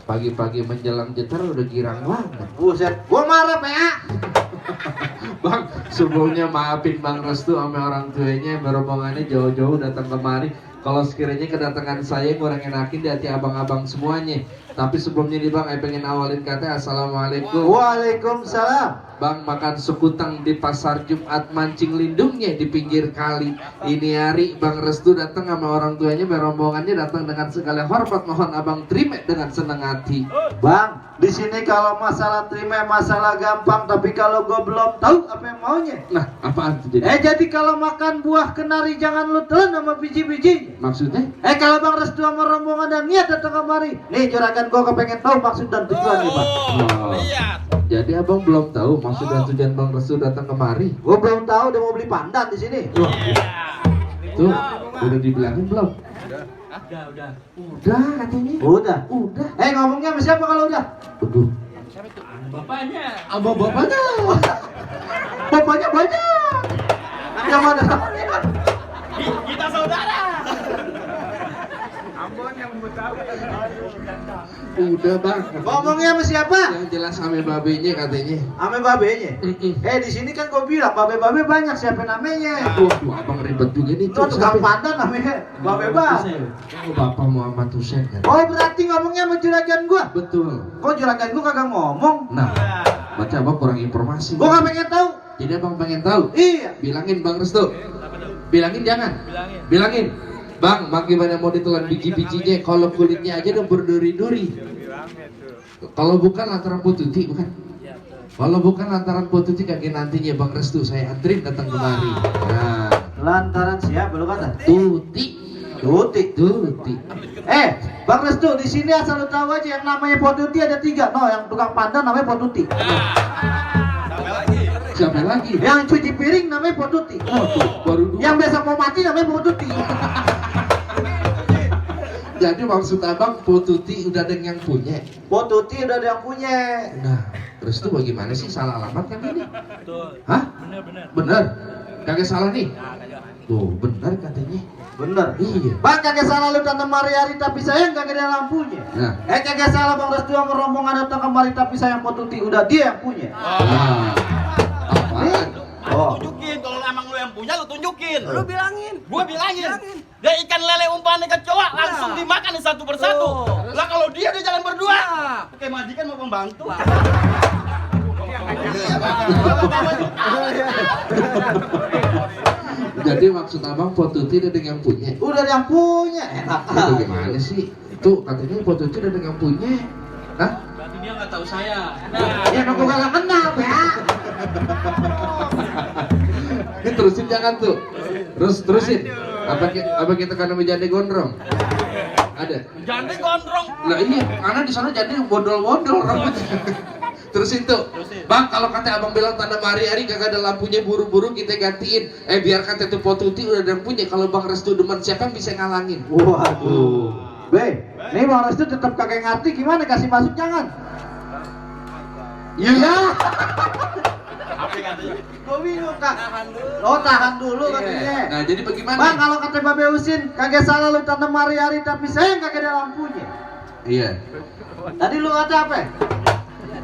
Pagi-pagi menjelang jetar udah girang banget. Buset, gua marah PA. Bang, sebelumnya maafin Bang Restu sama orang tuanya, beromongannya jauh-jauh datang kemari. Kalau sekiranya kedatangan saya kurang enakin di hati abang-abang semuanya. Tapi sebelumnya nih Bang, saya pengen awalin kata Assalamualaikum. Waalaikumsalam. Bang, makan sekutang di pasar Jumat, mancing lindungnya di pinggir kali. Ini hari Bang Restu datang sama orang tuanya, beromongannya datang dengan segala hormat. Mohon abang terima dengan senang hati. Bang, di sini kalau masalah terima masalah gampang, tapi kalau gua belum tahu apa yang maunya. Nah, apaan tuh jadi? Jadi kalau makan buah kenari jangan lu telan sama biji-biji. Maksudnya? Kalau Bang Restu sama rombongan dan niat datang kemari, nih juragan gua kepengen tahu maksud dan tujuan nih Bang. Lihat. Jadi abang belum tahu maksud dan tujuan Bang Restu datang kemari? Gua belum tahu dia mau beli pandan di sini. Tuh, udah dibilangin belum? Udah. Udah katanya. Udah. Udah. Ngomongnya sama siapa kalau udah? Aduh. Bapaknya. Abang bapaknya. Bapaknya banyak. Yang mana? Kita saudara. Udah Bang. Ngomongnya sama siapa? Yang jelas ame babenya katanya. Ame babenya. Di sini kan gua bilang babe-babe banyak siapa namanya? Waduh, abang ribet juga nih. Itu tukang pandan namanya babe-babe. Oh, Bapak Muhammad Hussein kan? Oh berarti ngomongnya sama juragan gua. Betul. Kok juragan gua kagak ngomong? Nah, baca abang kurang informasi. Gua gak pengen tahu. Jadi abang pengen tahu. Iya. Bilangin Bang Restu. Bilangin jangan. Bilangin. Bang gimana mau ditelan biji-bijinya? Kalau kulitnya aja udah berduri-duri. Kalau bukan lantaran Potuti, bukan? Kalau bukan lantaran Potuti kagak nantinya Bang Restu saya antrin datang kemari. Nah, Lantaran siapa lu kata? Tuti. Bang Restu di sini asal lu tahu aja yang namanya Potuti ada 3. No, yang tukang pandan namanya Potuti. Siapa lagi? Yang cuci piring namanya Potuti. Oh, tuh, baru 2. Yang besok mau mati namanya Potuti. Jadi maksud abang Potuti udah ada yang punya. Potuti udah ada yang punya. Nah, Restu bagaimana sih, salah alamat kan ini? Betul. Hah? Bener. Bener? Kagak salah nih? Tuh, bener katanya. Bener. Iya. Bang kagak salah lu tanam hari-hari tapi sayang kagak ada lampunya. Nah. Kagak salah Bang Restu sama rombongan datang kemari tapi sayang Potuti udah dia yang punya. Nah, apaan? Tunjukin kalau emang lu yang punya, lu tunjukin. Lu bilangin. Gua bilangin. Dia ikan lele umpannya kecoa langsung dimakan nih satu persatu. Lah kalau dia jalan berdua. Kayak majikan mau pembantu. Jadi maksud abang Potuti udah ada yang punya. Udah ada yang punya. Enak. Itu gimana sih? Tuh katanya Potuti udah ada yang punya. Hah? Berarti dia nggak tahu saya. Ya aku kagak kenal ya. Ini terusin jangan tuh. Terusin. Apa kita kan jande gondrong? Ada. Jande gondrong. Lah iya, karena di sana jande bondol-bondol rambutnya. Terusin tuh. Bang, kalau kata abang bilang tanda hari-hari kagak ada lampunya, buru-buru kita gantiin. Biar kata itu Potuti udah ada yang punya. Kalau Bang Restu demen siapa yang bisa ngalangin? Waduh. Nih Bang Restu tetap kagak ngerti gimana kasih masuk jangan. Iya. Apa katanya? Gua bingung Kak. Tahan dulu katanya. Nah, jadi bagaimana? Bang kalau kata Babe Usin kagak salah lu tanam hari-hari tapi sayang kagak ada lampunya. Iya. Tadi lu kata apa?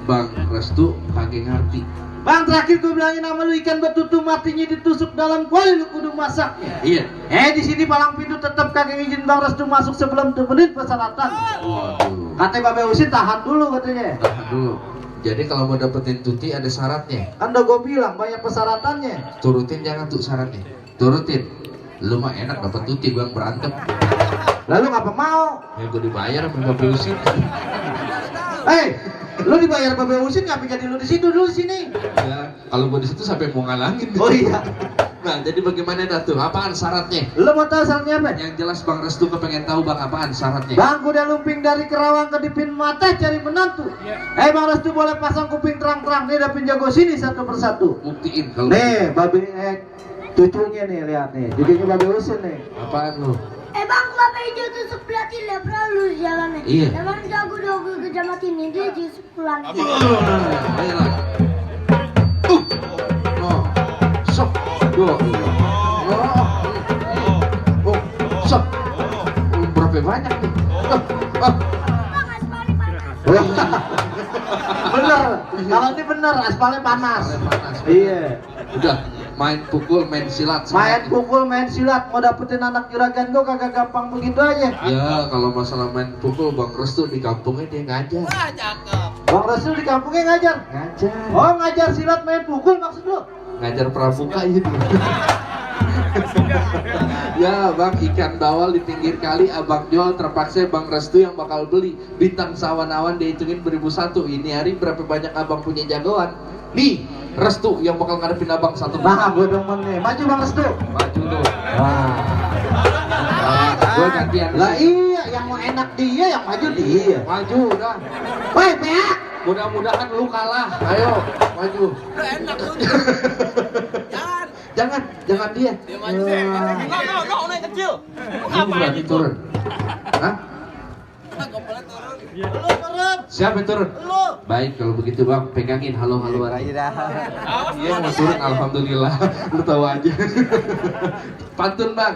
Bang Restu kagak ngerti. Bang terakhir gue bilangin sama lu ikan betutu matinya ditusuk dalam kuali lu kudu masaknya. Iya. Di sini palang pintu tetap kagak izin Bang Restu masuk sebelum 2 menit persyaratan. Waduh. Kata Babe Usin tahan dulu katanya. Tahan dulu. Jadi kalau mau dapetin Tuti ada syaratnya. Kan udah gue bilang banyak persyaratannya. Turutin jangan tuh syaratnya. Turutin. Lu mah enak dapet Tuti, gua yang berantem. Lalu ngapa mau? Ya gua dibayar sama Bapak Usin. Lu dibayar Babe Usin ngapa jadi lu di situ dulu sini? Ya, kalau gua di situ sampai mau ngalangin. Oh iya. Nah, jadi bagaimana dah tuh? Apaan syaratnya? Lu mau tahu syaratnya apa? Yang jelas Bang Restu kepengen tahu Bang apaan syaratnya. Bang udah lumping dari Kerawang ke Dipin Mata cari menantu. Bang Restu boleh pasang kuping terang-terang nih dapin jago sini satu persatu. Buktiin kalau. Nih, Babe cucunya nih lihat nih, cucunya Babe Usin nih. Apaan lu? Bang, Bapak hijau tusuk pelatih lebra lu jalannya. Iya. Emang jago ke jamat ini dia justru pulang. Ayolah. Sok. Sok. Berapa banyak nih? Bang, asmari panas. Bener. Kalau ini bener, aspalnya panas. Panas. Iya. Udah main pukul, main silat. Main semuanya. pukul, main silat, mau dapetin anak juragan gue kagak gampang begitu aja. Ya kalau masalah main pukul Bang Restu di kampungnya dia ngajar. Wah, cakep. Bang Rasul di kampungnya ngajar. Ngajar. Oh, ngajar silat main pukul maksud lu? Ngajar pramuka itu. Ya bang, ikan bawal di pinggir kali abang jual, terpaksa Bang Restu yang bakal beli. Bintang sawan-awan dihitungin beribu satu. Ini hari berapa banyak abang punya jagoan? Nih Restu yang bakal ngadepin abang satu. Nah, gue demen nih. Maju Bang Restu. Maju tuh. Wah. Gue gantian. Lah iya, yang mau enak dia, yang maju dia. Maju udah. Woi, Pea. Mudah-mudahan lu kalah. Ayo maju. Udah enak tuh. Jangan dia. Dia maju. No, naik kecil. Lu Ini ngapain berarti itu? turun. Hah? Gopalnya turun. Lu turun. Siapa yang turun? Lu. Baik kalau begitu bang, pegangin halo-haloan. Awas Iya mau turun, alhamdulillah. Lu tahu aja. Pantun bang.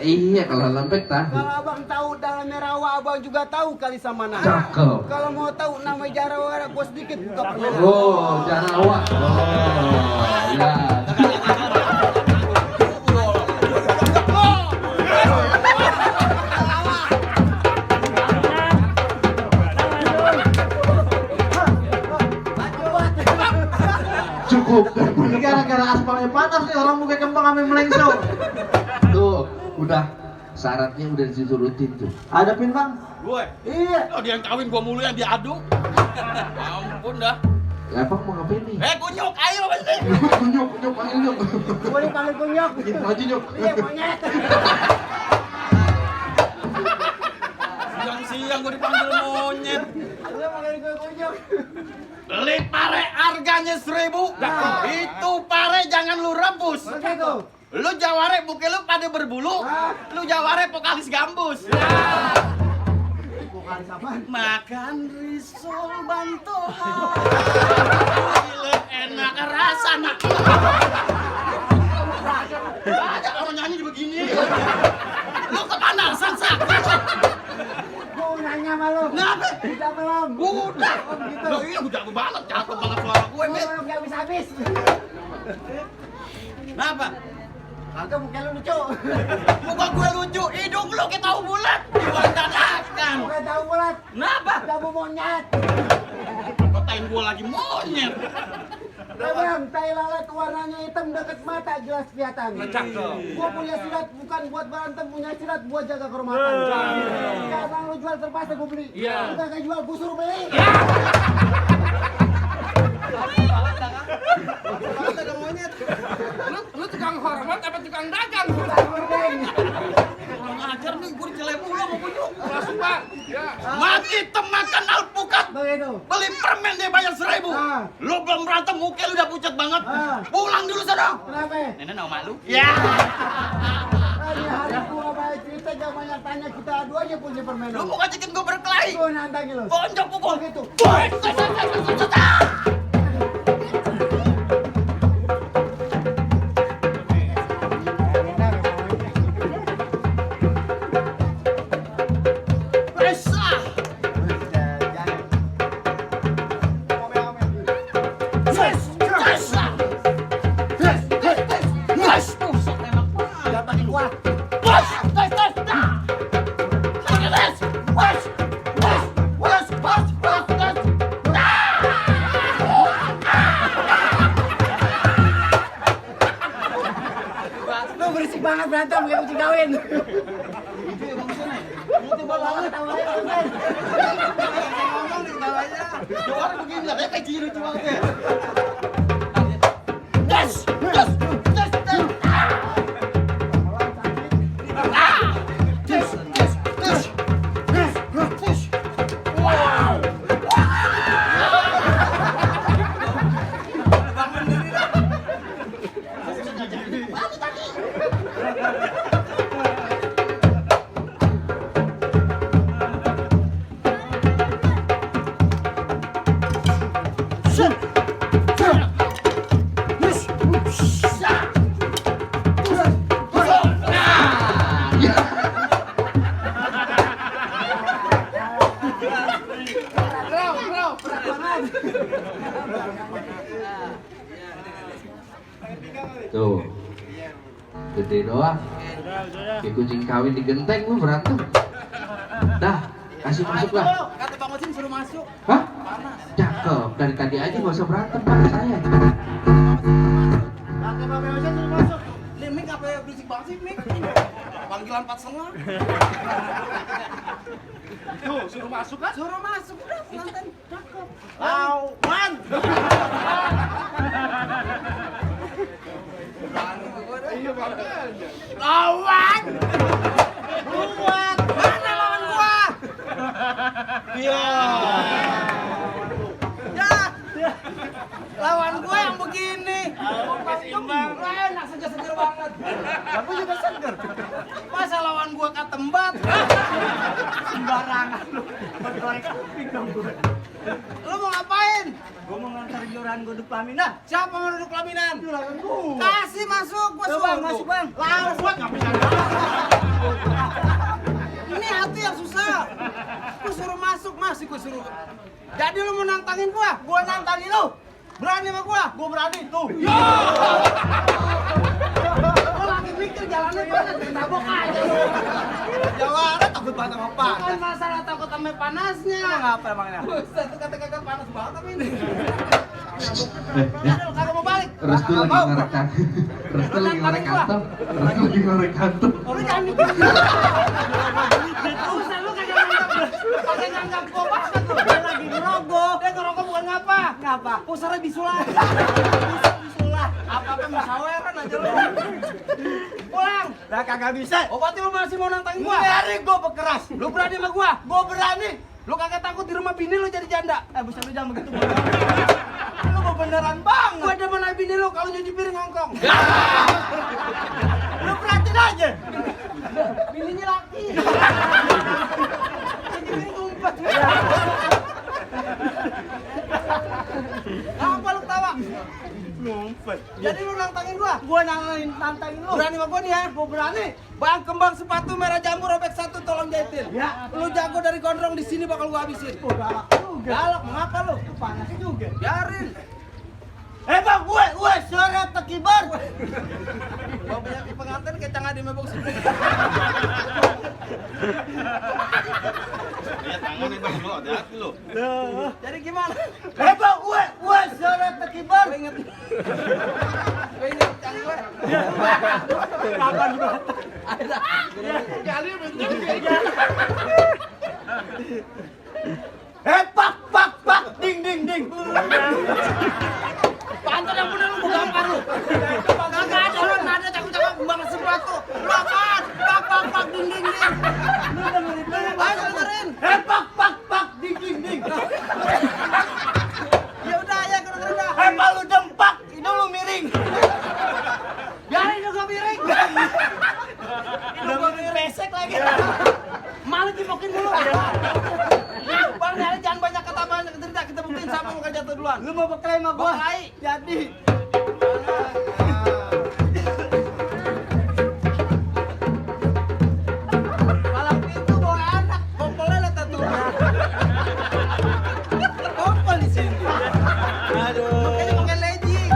Iya kalau lempek tah. Kalau abang tahu dalamnya rawa, abang juga tahu kali sama nah. Cakep. Kalau mau tahu nama Jarawa, gua sedikit buka pernah. Oh, Jarawa. Oh, ya. Cukup. Ini gara-gara aspalnya panas nih, orang muka kembang ame melengsau. Tuh, udah syaratnya udah diturutin tuh. Ada pin Bang? Gue. Iya. Oh, dia yang kawin gua mulu yang diadu. Ampun dah. Ya, Bang mau ngapain nih? Kunyuk, ayo pasti. Nyuk, panggil nyuk. Gua dipanggil kunyok. Maju nyuk. Iya, monyet. Siang-siang gua dipanggil monyet. Lu panggil gua kunyok. Beli pare harganya 1.000. Itu pare jangan lu rebus. Begitu. Lu jaware buke lu pada berbulu. Lu jaware vokalis gambus. Vokalis apaan? Makan risol bantohan. Gila enak rasana. Ada orang nyanyi begini. Lu kepanasan sak. Gua nanya sama lu. Kenapa? Udah belum? Udah. Oh, begitu. Loh, iya udah banget, cakep banget suara gue, Gua Met. nggak bisa habis. Kenapa? Kagak muka lu lucu. Muka gue lucu, hidung lu kita tahu bulat. Dibuat dadakan. Gua tahu bulat. Kenapa? Udah mau monyet. Katain gue lagi monyet. Bang, tai lalat warnanya hitam dekat mata jelas kelihatan. Cakep. Gua punya silat bukan buat berantem, punya silat buat jaga kehormatan. Enggak, bang lu jual terpaksa gua beli. Iya. Lu kagak jual, gua suruh beli. Lu tukang hormat apa tukang dagang? Tukang gordeng. Kurang ajar nih, gue dicelep mulu sama kunyuk. Langsung Pak. Mati temakan alpukat. Begitu. Beli permen dia bayar 1.000. Ah. Lu belum berantem, muka lu udah pucat banget. Ah. Pulang dulu sana. Kenapa? Nenek nama lu? Ya. Hari gua baik cerita gak banyak tanya, kita adu aja punya permainan. Lu mau ngajakin gue berkelahi? Gua nantangin lu. Bonjok pukul. Begitu. Boy. Resah. Yes, resah. Yes, buset enak banget. Dapat kuat. Bos, tes, dah. Look at this. Bos, tes. Lu berisik banget berantem kayak kucing kawin. Gua banget awalnya konten. Juara begini lah, kayak gini cuma deh. Tes, tes, tes, tes. Ah, tes, tes, tes, tes, tes. Wow. Tuh. Gede doang. Kayak kucing kawin di genteng lu berantem. Dah, kasih masuk lah. Kata Bang Osin suruh masuk. Hah? Cakep. Dari tadi aja gak usah berantem sama saya. Kata Bapak Osen suruh masuk. Ini Mik apa ya berisik banget sih Mik? Panggilan 4,5. Tuh, suruh masuk kan? Suruh masuk udah pengantin. Cakep. Lawan. Iya makanya. Lawan. Buat. Mana lawan gua? Iya. Ya. Lawan gua yang begini. Seimbang. Enak seger-seger banget. Aku juga seger. Masa lawan gua katembat? Sembarangan lu. Bergoreng kambing dong gue. Lu mau ngapain? Gue mau ngantar joran gue duduk pelaminan. Siapa mau duduk pelaminan? Juragan gue. Kasih masuk, gua Ayo, suruh. Bang, masuk, Bang. Lawan gua nggak bisa. Ini hati yang susah. Gua suruh masuk, masih gua suruh. Jadi lu mau nantangin gua nantangin lu. Berani sama gua berani tuh. Yo! Gua lagi mikir jalannya mana, tabok aja lu. Jawabannya takut banget sama apa? Bukan masalah takut sama panasnya. Emang apa emangnya? Buset, kata kagak panas banget tapi ini. Eh, Aduh, kagak mau balik. Restu lagi Mau. ngorek kantor. Restu lagi ngorek kantor. Restu lagi ngorek kantor. Oh, lu jangan mikir. Buset, lu kagak nganggap gua banget lu. Dia lagi ngerokok. Dia ngerokok bukan ngapa? Ngapa? Pusarnya bisulan. Bisulah. Apa-apa musaweran aja lu. Pulang. Lah kagak bisa. Oh, berarti lu masih mau nantangin gua? Biarin gue bekeras. Lu berani sama gua? Gue berani. Lu kagak takut di rumah bini lu jadi janda? Buset lu jangan begitu. Lu mau beneran banget. Gua demen sama bini lu kalau nyuci piring ngongkong. Lu perhatiin aja. Bininya laki. Nyuci piring ngumpet. Apa lu ketawa? Ngumpet. Jadi lu nantangin gua? Gue nantangin lu. Berani sama gua nih ya? Gue berani. Bang, kembang sepatu merah jambu robek 1 tolong jahitin. Ya. Lu jago dari gondrong di sini bakal gua habisin. Oh, galak juga. Galak, mengapa lu? Panas juga. Biarin. Bang, gue suara tekibar. Gua punya pengantin kayak Cangadi mebok sini. Ya tangannya bang, lo hati-hati lo. Jadi gimana? Bang, gue suara tekibar. Gua inget Cang gue. Kapan gue? Ada. Kali udah Pak, ding. Pantun yang bener lu gua gampar lu. Kagak ada lu nada cakep-cakep kembang sepatu. Lu apaan? Pak ding. Lu dengerin dulu. Ayo dengerin. Pak, ding. Ya udah ya gua dengerin dah. Pak, lu dempak, hidung lu miring. Biarin lu gua miring. Udah miring pesek lagi. Malu dipokin dulu. Bang, Nyari jangan banyak kata banyak cerita, kita buktiin siapa yang bakal jatuh duluan. Lu mau berkelahi sama gua? Berkelahi. Jadi. Palang pintu bawa anak, kompolnya lihat tuh. Kompol di sini. Aduh. Makanya pakai legging.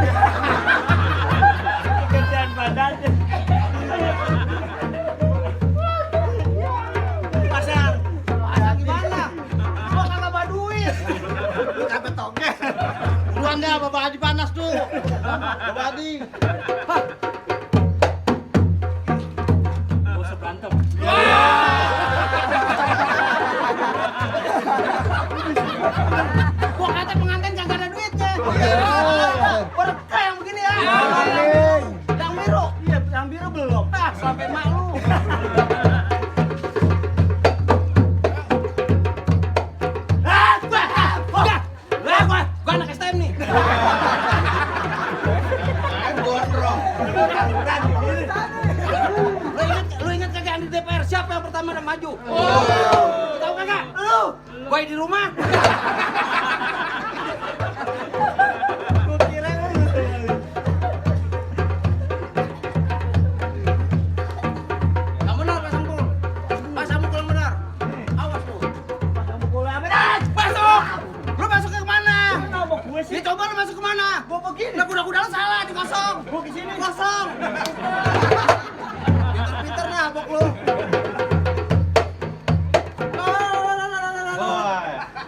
Kegedean badannya. Pasang gimana? Gua kagak bawa duit. Lu kagak toge. Duluan dah, Bapak Haji panas tuh. Bapak Haji. Bos berantem. Gua kata pengantin kagak ada duitnya. Berkah yang begini ya. Yang biru. Iya, yang biru belum. Ah, sampai malu. Gua anak STM nih. Lu ingat kagak di DPR siapa yang pertama yang maju? Tahu kagak? Lu. Gua di rumah. Gua kira Yang benar Pak Sampul. Pak Sampul yang benar. Awas tuh. pas kamu bola apa? Pak Ya coba lu masuk kemana? Gua begini. Lah kuda-kuda lu salah di kosong. Gua ke sini. Kosong. Pinter-pinter nabok lu.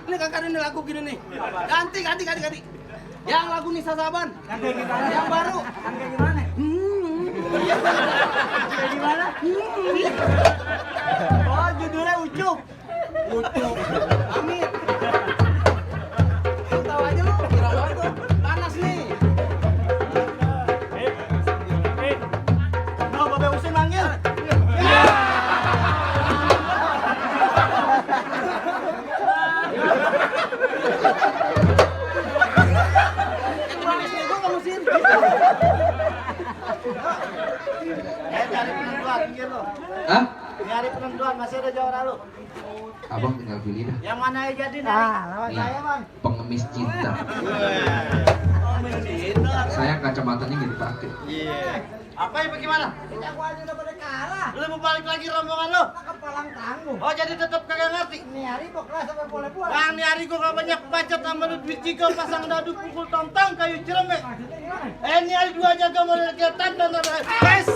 Ini kakak ini lagu gini nih. Ganti. Yang lagu Nisa Saban. Yang kayak gimana? Yang baru. Yang kayak gimana? Kayak gimana? Oh, judulnya Ucup. Ucup. Amit. Lu tahu aja lu, kira banget tuh. Panas nih. Nah, Babe Usin manggil. Panas nih gua nggak musim. Nyari penentuan, minggir lo. Hah? Nyari penentuan, masih ada juara lu. Abang tinggal pilih dah. Yang mana yang jadi nih? Lawan Nih, saya, Bang. pengemis cinta. Saya kacamatanya nggak dipakai. Apa yang bagaimana? Kita gua aja udah pada kalah. Lu mau balik lagi rombongan lu? Kepalang tangguh. Oh, jadi tetap kagak ngerti. Nih hari pokoknya sampai boleh-boleh. Bang, nih hari gua gak banyak bacot sama lu duit jika pasang dadu pukul tong-tong kayu ciremek. Ini hari 2 jaga model kegiatan dan yes.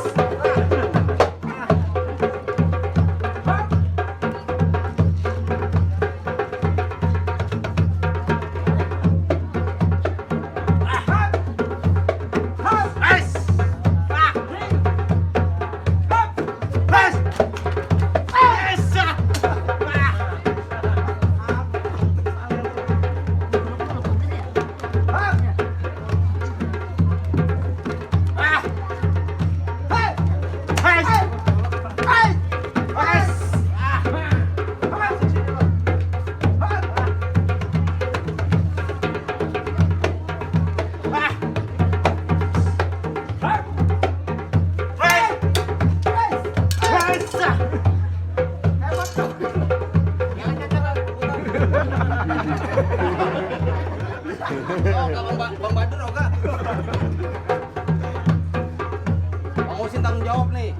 Bang Badar oga. Bang Usin tanggung jawab nih.